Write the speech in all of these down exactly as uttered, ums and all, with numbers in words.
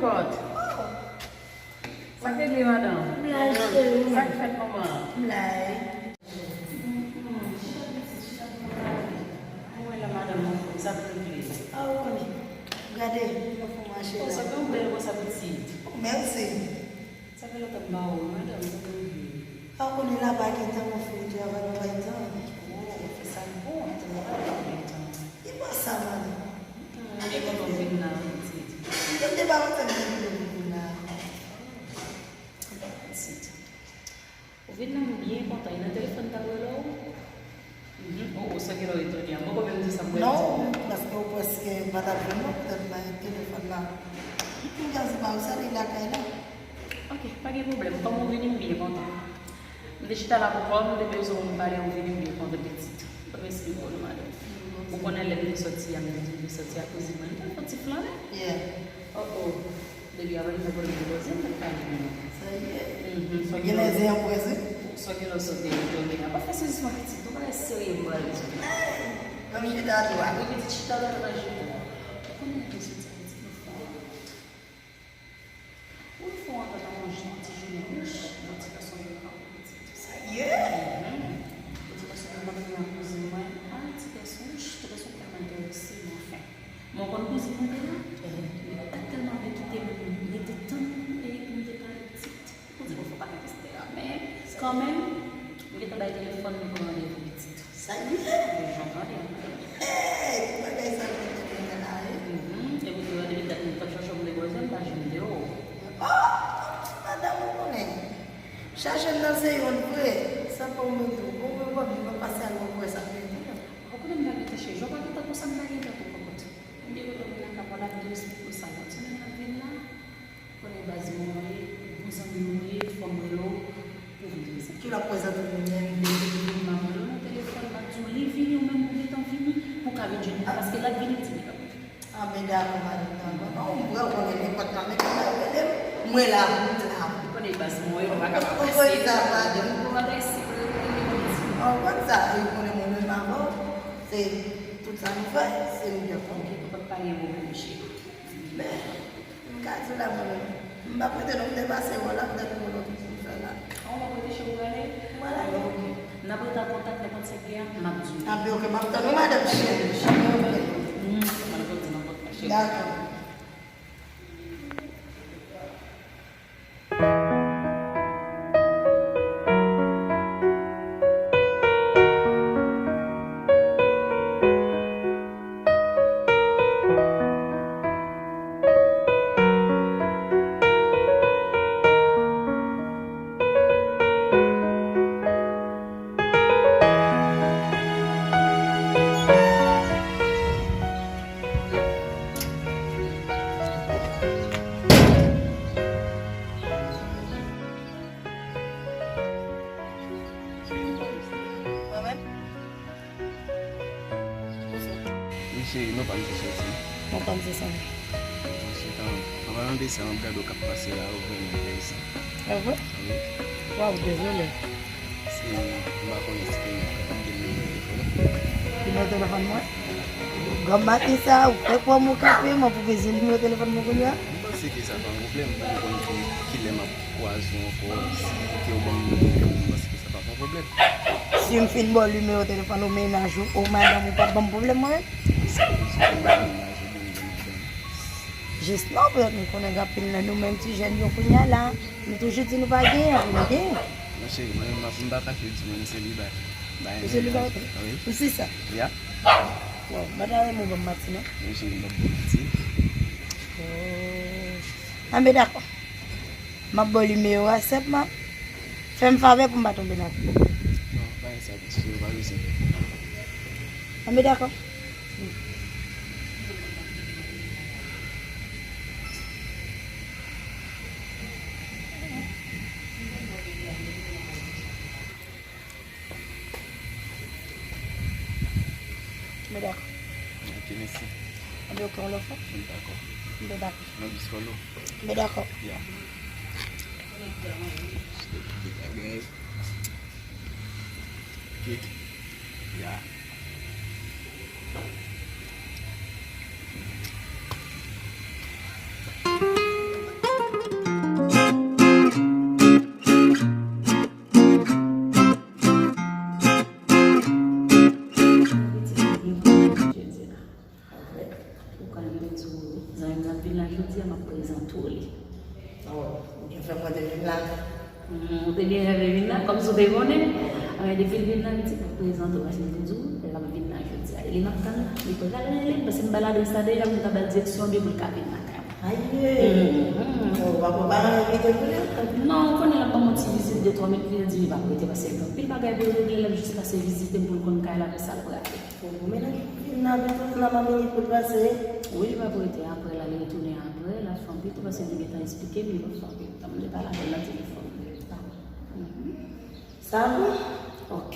Pòt. Sa k regle, madanm? M la, cheri. Sa k fèt, manman? M la. Mwen la, madanm, sa k regle? A, ou konnen. Gade, mwen fè mache la. Oh, sa gen yon bèl gwo sa pitit. Oh, mèsi. Sa fè lontan m pa wè w, madanm, sa k regle? A, ou konnen la pa gen tan, mwen fini travay, mwen pa gen tan. Oh, se sa k bon, travay pa gen tan. E pa sa, madanm. Mwen te kontan w vin la, wi, pitit. Mwen te pa kontan m te vin la. Pitit. Ou vin la, m byen kontan. E nan telefòn m t ap rele w? Mhm. Oh, oh, sa gen lè w retounen an. Mwen konprann di sa mwen di. Non, paske ou prèske pa t ap vin non, poutèt mwen telefòn la. M gazi pa ou sa, li lakay la. Ok, pa gen pwoblèm. Kòm ou vini, m byen kontan. M te chita la pou kò m, m te bezwen w, m pale, ou vini, m byen kontan pitit. Ban m esplike w non, madanm. Ou konnen lè m te sòti a, m te di m te sòti a kouzin mwen, m te fè yon ti flannen. Yeah. Oh, oh. Depi apre nou te pran yon dezyenm, nou pale menm. Sa ye. Mhm. Ou gen lè zen an prese? Sa gen lè w sote retounen a. Pa fè sezisman pitit, yon bagay serye m pral di w. Ban m chita dwat. Wi, pitit, chita dwat, ranje kò w. Ou konnen lè m te soti a, pitit, nou fè yon rankontre. Wi, fè yon rankontre, yon ti jounen, wi, yon ti gason vin pran pitit. Sa ye? Mhm. Yon ti gason vin pran kouzin mwen. Ah, ti gason, wi, ti gason tèlman enterese, men anfen. Men w konn kouzin mwen te la? Mhm. Li pa t tèlman vle kite m rete tann, epi m te pale pitit. Pou di, bon, fò pa rete, et cetera. Men, kanmenm, m gentan bay telefòn, nou pran randevou pitit. Sa ye? Wi, jan w tande. Hey, ki bagay sa nou te gentan la, wi? Mhm. Epi tou, depi dat m t ap chache w, m te bezwen, m pa jwenn de w. Oh, madanm, ou konnen. Chache m nan se youn vre. Sa pa w mande w. Bon, bon, bon, m pa pase al mwen wè sa k rete. Ou konnen m pa gen tan cheri. Jan w pa gen tan konsa, m pa gen tan tou, kòkòt. Konbyen kote w vin lakay pa w la, m te esplike w sa. Lòt semèn n ap vin la, konnen baz mwen w ye, bon zanmi m ou ye, fò m rele w pou w vin prezante. Ki lè w ap prezante m li menm? M ap rele w nan telefòn, m ap di w li vini, ou menm ou gentan vini, pou w ka vin jwenn li. Paske l ap vini, l di li p ap vini. Ah, men dakò, madanm, dakò. Non, m wè w konnen nenpòt la, men kòman yo rele m, mwen la, m la. Ou konnen baz mwen w ye, m pa ka pa prese. Ou konnen sa, madanm. Ou konnen sa, ou konnen mwen menm avè w, se tout sa nou fè, se nou de fò. Ok, ou pa t pale mwen menm, cheri. Men, m ka di w la, mwen menm. M p ap rete non, m te pase wè w la, poutèt yon lòt moun fè la. An, w p ap rete cheri, w prale? M prale. Ok. N ap rete an kontak, nenpòt sa k gen an, m ap di w. Anben, ok, m ap tann ou, madanm cheri. Cheri, ok. Hmm, sa m ap di, nenpòt sa, cheri. Dakò. Mwen menm? Mesye, non pa m se soti. Non pa m se sa. Mesye, an, an palan de sa, m ap gade w k ap pase la, ou vrèman enteresan. Ah bon? Wi. Waw, dezole. Se, m pa konnen si te gen nimewo telefòn ou. Nimewo telefòn mwen? Granm maten sa, ou fèk wè m kanpe, mwen pou bezwen nimewo telefòn mwen kounye a? M panse ke sa pa yon pwoblèm, pou m konn ki, ki lè m ap kwaze w ankò, si ke w ban m nimewo telefòn, m panse ke sa pa yon pwoblèm. Si m fin ba w nimewo telefòn ou, mennaj ou, ou madanm ou p ap ban m pwoblèm mwen menm? Sa vle di ou mennaj ou oubyen ou gen madanm? Jis non, petèt m konnen gen anpil nan nou menm ti jèn yo kounye a la, nou toujou di nou pa genyen, epi nou genyen. Non, cheri, mwen menm, m pa kache w di mwen, m selibatè. Ou selibatè? Wi. Ou si sa? Ya. Bon, m pa ta renmen w ban m manti, non. Non, cheri, m p ap ba w manti. Oh. Anben, dakò. M ap ba w nimewo a sèlman. Fè m favè pou m pa tonbe nan kou. Non, pa gen sa, pitit, ou pa bezwen pè. Anben, dakò. Mwen dakò. Ok, mèsi. Anben, ok, yon lòt fwa? Mwen dakò. Mwen dakò. Mwen jis follow. Mwen dakò. Ya. Ok. Ya. Fè mwen te vin la. Hmm, ou te byen reve vin la, kòmsi ou te konnen. Anben, depi l vin la, li di, "Prezante w," paske m te di w, l ap vin la jodi a. E li m ap tann la, li pral rele m, paske m ba l adrès la deja, pou m ta ba l direksyon li pou l ka vin lakay mwen. Aye! Hmm. Oh, papa pa nan envite pou li ankò? Non, ou konnen l ap ban m yon ti vizit de twa minit, li di li p ap rete, paske l gen anpil bagay pou l regle, l ap jis pase vizite m pou l konn kay la, pou sa l prale. Bon, pou mennaj mwen vin la, pito nan minit pou l pase. Wi, li p ap rete apre la, li retounen apre, l ap fè anpil tan, paske li gentan esplike m, li p ap fè anpil tan, m te pale avè l nan telefòn. Mhm. Sa bon? Ok.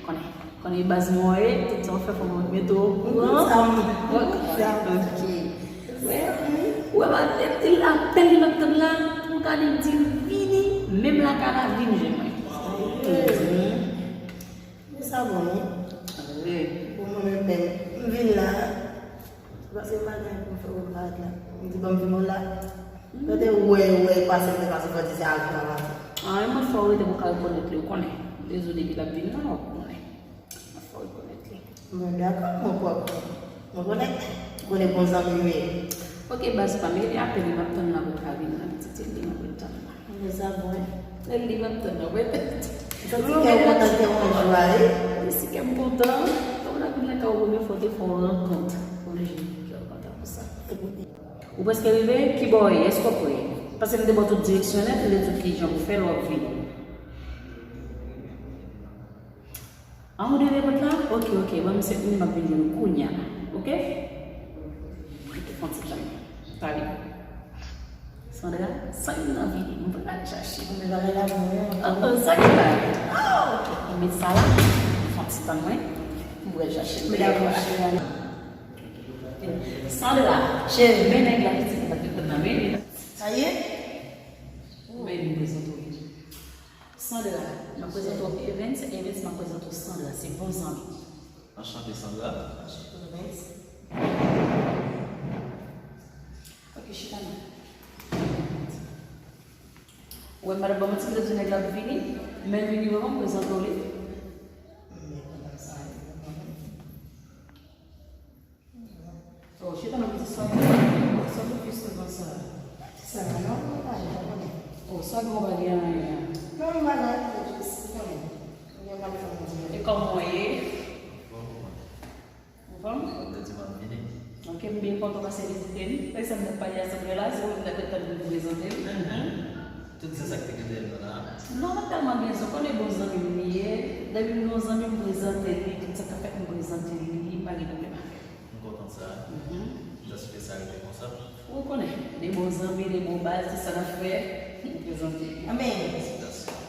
Konnen, konnen e baz mwen ye, tout sa w fè fò mwen mete w okouran. Sa bon. Ok. Wè, wè, wè, e, e, apèl li m ap tann la, pou gade m di l vini, menm lakay la, vin jwenn mwen. Mhm. Men sa bon, wi. Wi. Pou mwen menm, menm, m vin la. Paske m pa gen pou m fè repa la. M di, "Ban m vin la." Gade, wè, wè, pase, m te pase fò di se avan maten. Ah, e mwen fò rete pou ka rekonèt li, ou konnen. Dezo depi l ap vin la, ou konnen. Mwen fò rekonèt li. Mwen dakò, mwen kwè, mwen konnen, konnen bon zanmi m ye. Ok, baz pa m, e apèl li m ap tann la pou ka vin la, pitit, e li m ap tann la. Men sa bon. Lè li m ap tann nan, men. Santi kè w kontan, kè w an jwa, wi. Wi, si kè m kontan, kòm n ap vin lakay ou premye fwa, w te fè yon rankont. Oblije kè w kontan pou sa. Ou prèske rive? Kibò w ye? Èske w prè? Paske m te ba w tout direksyon nèt, m te di w kijan pou fè lè w ap vini. An ou de repòt la? Ok, ok. Bon, misye vini, m ap vin jwenn ou kounye a la. Ok? Rete fè yon ti tan. Pale. Sandra, san youn nan vini, m pral al chache. Mwen pral al la pou mwen. Ah, oh, sa ki pale? Ah, ok. Ou met sa la, fè yon ti tan mwen. M pral chache. Medam, mwen cheri. Sandra, cheri, men nèg la pitit, m pa te konn nan men li. Sa ye? Men li prezante w. Sandra, m ap prezante w Evens, Evens, m ap prezante w Sandra, se bon zanmi. Anchante, Sandra. Anchante, Evens. Ok, chita non. Wè, m pa t ap ba w manti, m te di nèg la ap vini, men l vini vrèman, m prezante w li. Men kontan sa, li kontan. Oh, chita nan piti sòl. Sòl ou plis souvan sa. Sa, non, mwen pa jan konnen. Oh, sa gen w pa gen anyen an. Non, mwen pa gen anyen, jis, ou konnen. Mwen pa gen anyen. E kòman w ye? Anfòm? Anfòm? Mwen te di m ap vini. Ok, m byen kontan pase vizite m. Fè sa m t ap pale a Sandra la, se ou menm m t ap ret tann pou m prezante m. Mhm. Tout se sa k te gen dèyè m nan la. Non, mwen tèlman gen zon, konnen bon zanmi m li ye. Depi m gen yon zanmi, m prezante li, tout sa k ap fèt, m prezante li, m pa gen pwoblèm avè l. M kontan sa. Mhm. Jan sou ke sa rete konsa. Ou konnen, de bon zanmi, de bon baz, se sa n ap fè. M prezante. Anben. Felisitasyon.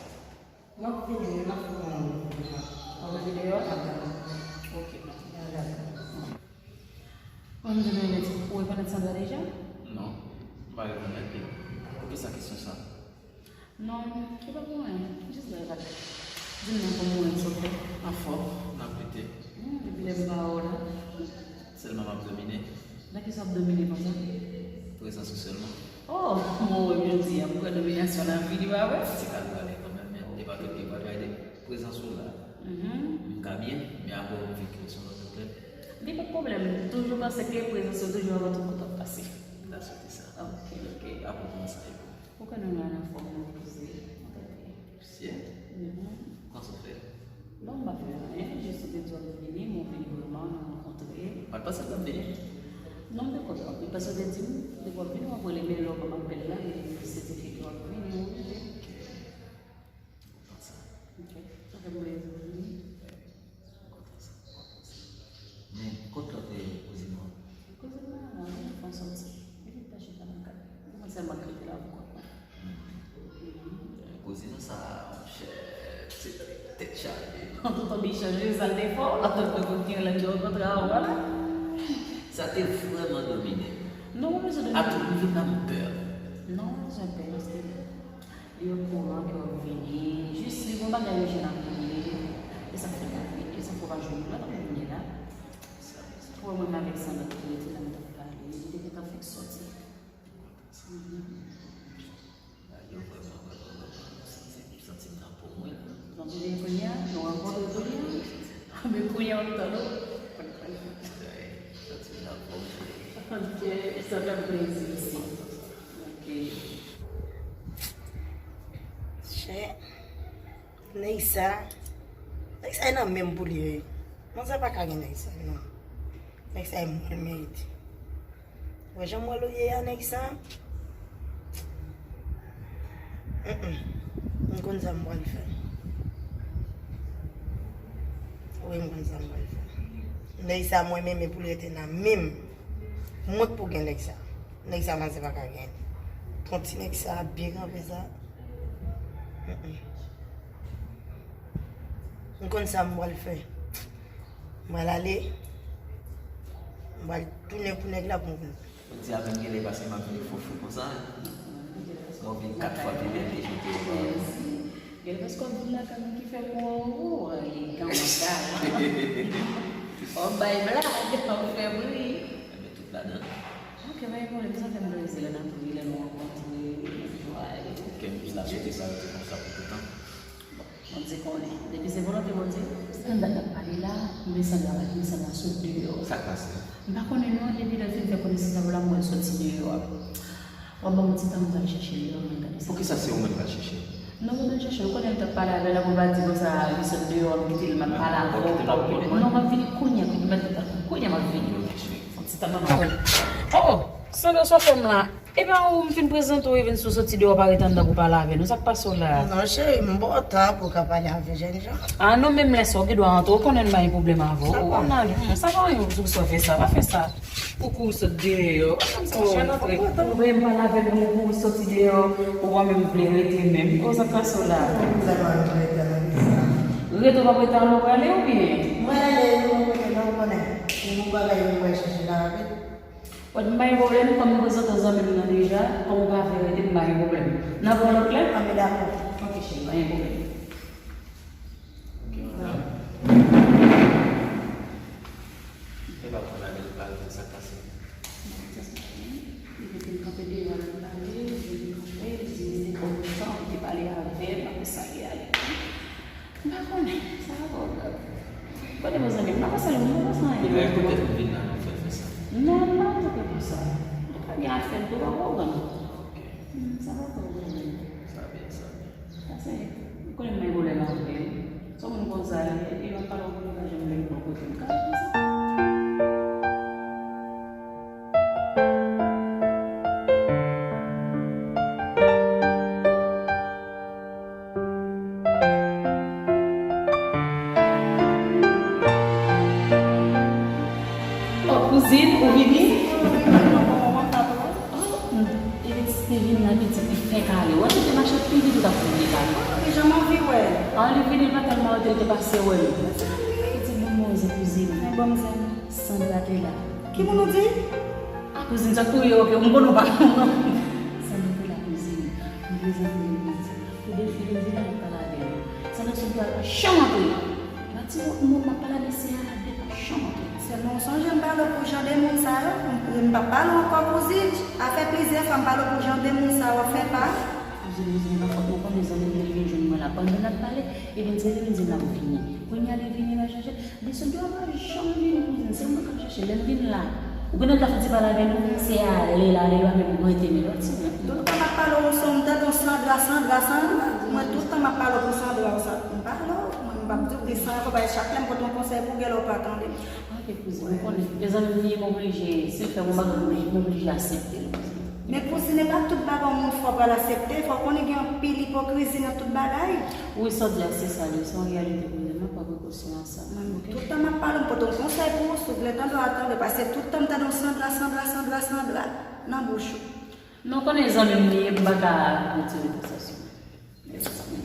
M ap vini, m ap vini. Ou rete deyò? Ok. Dakò. Ou rekonèt Sandra deja? Non, m pa rekonèt li. Poukisa kesyon sa? Non, se pa pou mwen. Jis bay vag. Di m non pou mwen, souple. Anfòm, n ap lite. Hmm, depi lè m pa wè w la. Sèlman m ap domine. Nan kisa w ap domine konsa? Prezans ou sèlman. Oh, mwen wè m jodi a, m kwè dominasyon nan vi li pa vre? Ti kal prale kanmenm, men e pa tout ki pral gade. Prezans ou la. Mhm. M ka byen, men apre w vin kre sou lòt pwoblèm. Li pa pwoblèm, m toujou panse ke prezans ou toujou anvan tout kote w ap pase. That's what it is. Ok, ok. Apre w kòmanse a evo. Ou konnen m la anfòm, mwen poze. Mwen tande. Sye? Mhm. Kòman sa w fè? Non, m pa fè anyen, jis ou te di w ap vini, mwen vini vrèman, nou rankontre. M pa t panse l t ap vini. Non, m te kontan. Paske w te di m, depi w ap vini, w ap rele m, lè w ban m apèl la, li sètifye ke w ap vini, ou vini. Ok. Kontan sa. Ok. Sa fè m plezi w vini. Kontan sa, kontan sa. Men, kot lòt, eh, kouzin ou an? Kouzin mwen an la, wi, fè yon sòti. Epi l ta chita nan kay. Mwen sèlman k rete la pou kont mwen. Hmm. Kouzin ou sa, monchè, se tèt chaje. Tonton Bichon, wi, sa l te fè w la, tonton Bichon, lè m te rankontre avè w la. Sa te vrèman domine m. Non, mwen bezwen domine. Atou, m vin la, m pè. Non, mwen bezwen pè, paske li okouran ke w ap vini. Jis li gon bagay yo jwenn ak li. E sa k fè l pa vini. E sa k fè w pa jwenn li. Lè w t ap vini la. Pou mwen avèk Sandra te rete la, m t ap pale. Li te gentan fèk sòti. Mhm. Yo vrèman, vrèman, vrèman, m santi, m santi m nan po mwen la. Donk, kounye a, nou rankontre kounye a. Men kounye a, w ap tann ou. Santi m nan po mwen. Ok, sa fè m plezi osi. Ok. Chè, nèg sa, nèg sa e nan menm pou li ye. Manzè pa ka gen nèg sa non. Nèg sa e mwen l merite. Wè jan m wè l ou ye a nèg sa. Mm, mm. M konn sa m pral fè. Wi, m konn sa m pral fè. Nèg sa mwen menm e pou l rete nan menm. Mwen k pou gen nèg sa. Nèg sa manzè pa ka gen. Pran ti nèg sa byen kanpe sa. Mm, mm. M konn sa m pral fè. M pral ale. M pral tounen pou nèg la pou m konn. Jodi a menm gen lè paske m ap vini fofou konsa. Mwen vin kat fwa pi bèl ke jan ke w wè m. Gen lè paske w ap vin lakay mwen ki fè m wè w elegan, w galan. W ap bay blag, w ap fè bri. Enben tout ladan. Ok, pa gen pwoblèm, sa fè m plezi lè n ap ri, lè nou rankontre, nou jwaye. Kè m jis ta swete sa rete konsa pou toutan. Bon, Bondye konnen. Depi se volonte Bondye. Sa m dat n ap pale la, m desann la, m desann la sot deyò. Sa k pase? M pa konnen non, depi lè l fin fè konesans avè w la, m wè l soti deyò a. W ap ban m ti tan m pral chèche l deyò, mwen gade sa. Poukisa se ou menm pral chèche l? Non, mwen pral chèche l. Ou konnen m t ap pale avè l, apre w pa di konsa, li sot deyò a, m kite l, m ap pale avè w, w pa okipe l. Non, m ap vini kounye a, kounye a, kounye a m ap vini. Yon ti tan m ap pale. Oh, Sandra, sa w fè m la? Epa ou m fin prezante w, Evens, ou soti deyò, pa ret anndan pou pale avè nou. Sa k pase w la? Non, cheri, m ba w tan pou w ka pale avè jènjan. Ah non, menm lè sa, w gen dwa antre, ou konnen m pa gen pwoblèm avè w. Ou konnen, sa pa anyen pou sa w fè sa, pa fè sa. Pou kou w sot deyò. Ou voye m pale avè nou, pou w soti deyò, ou pa menm vle rete menm. Oh, sa k pase w la? Rete w p ap rete a, ou prale oubyen? Mwen ale, non, mwen konnen, non, ou konnen. Gen yon bagay mwen pral chèche la rapid. Wè, m pa gen pwoblèm, kòm m prezante w zanmi m nan deja, kòm ou pa vle rete, m pa gen pwoblèm. N ap wè yon lòt lè? Anben dakò. Ok, cheri, pa gen pwoblèm. Ok, madanm. Epa, pran la bèl pale, sa k pase? Non, sa se pa byen. Li mete m kanpe deyò, l ap pale, li mete m kanpe, li di m se kontan, li te pale avè m, apre sa, li ale. M pa konnen, sa pa twò grav. Kote mezanmi, m pa panse l, m pa panse anyen. Lè poutèt m vin la, nou fè l fè sa. Non, m pa panse pou sa. Nou pa gen afè n tou, pa pwoblèm. Ok. Hmm, sa pa twò grav. Sa byen, sa byen. Pase, ou konnen m pa gen pwoblèm avè l. Se yon moun konsa, li, li ap pale w pou li pa janm lè l bò kote m. Ka konsa. Oh, kouzin, ou vini? Oh, hmm. Evens te vin la, pitit li fè kale. Wè, si te mache pi vit, ou t ap kouri kale. Li janm anvi wè. Ah, li vini, li pa tèlman rete, li te pase wè l. Pitit bon manzè, kouzin. Mezanmi. Sandra te la. Ki moun ou di? Ah, kouzin, sa kouri, ok, m konnen w pa. Sandra te la, kouzin. M prezante l, li di. Pou de fi, li di la, li pale avè l. Sandra sot deyò, l pa janm antre. Mati, mwen, m ap pale avè sè a, li pa janm antre. Sèlman, ou sonje m pale w pou jan de moun sa yo? M, m p ap pale w ankò, kouzin. Sa fè plizyè fwa m pale w pou jan de moun sa yo, w ap fè pa. Kouzin, kouzin, pa fòt mwen, konnen zanmi m nan, li vin jwenn mwen la. Pandan n ap pale, Evens rele m, di l l ap vini. Kounye a, li vini, l al chèche. Li sot deyò, pa janm vini, kouzin. Se mwen k ap chèche. Lè l vin la, ou konnen l ta fouti pale avè nou, se ale l ale, l pa menm rete, men l pa ti byen. Tout tan m ap pale w, w sonn tande w Sandra, Sandra, Sandra. Mwen, tout tan m ap pale w pou Sandra, w sa, m pale w. Mwen, m p ap di w gen san ankò, paske chak lè m pote yon konsèy pou w, genlè w pa tande. Ok, kouzin, ou konnen. Mezanmi, m oblije, si l fè bon bagay, m oblije, m oblije aksepte l, kouzin. Men kouzin, e pa tout bagay yon moun fè w pral aksepte. Fò w konnen gen anpil ipokrizi nan tout bagay. Wi, sa w di a, se sa l ye, se yon reyalite, kouzin. Mwen pran prekosyon an. Sa, mwen, ok. Tout tan m ap pale, m pote yon konsèy pou ou, si w vle tande w a tande, paske tout tan m tande w Sandra, Sandra, Sandra, Sandra, nan bouch ou. Non, konnen zanmi m li ye, m pa ka retire tout sa sou mwen.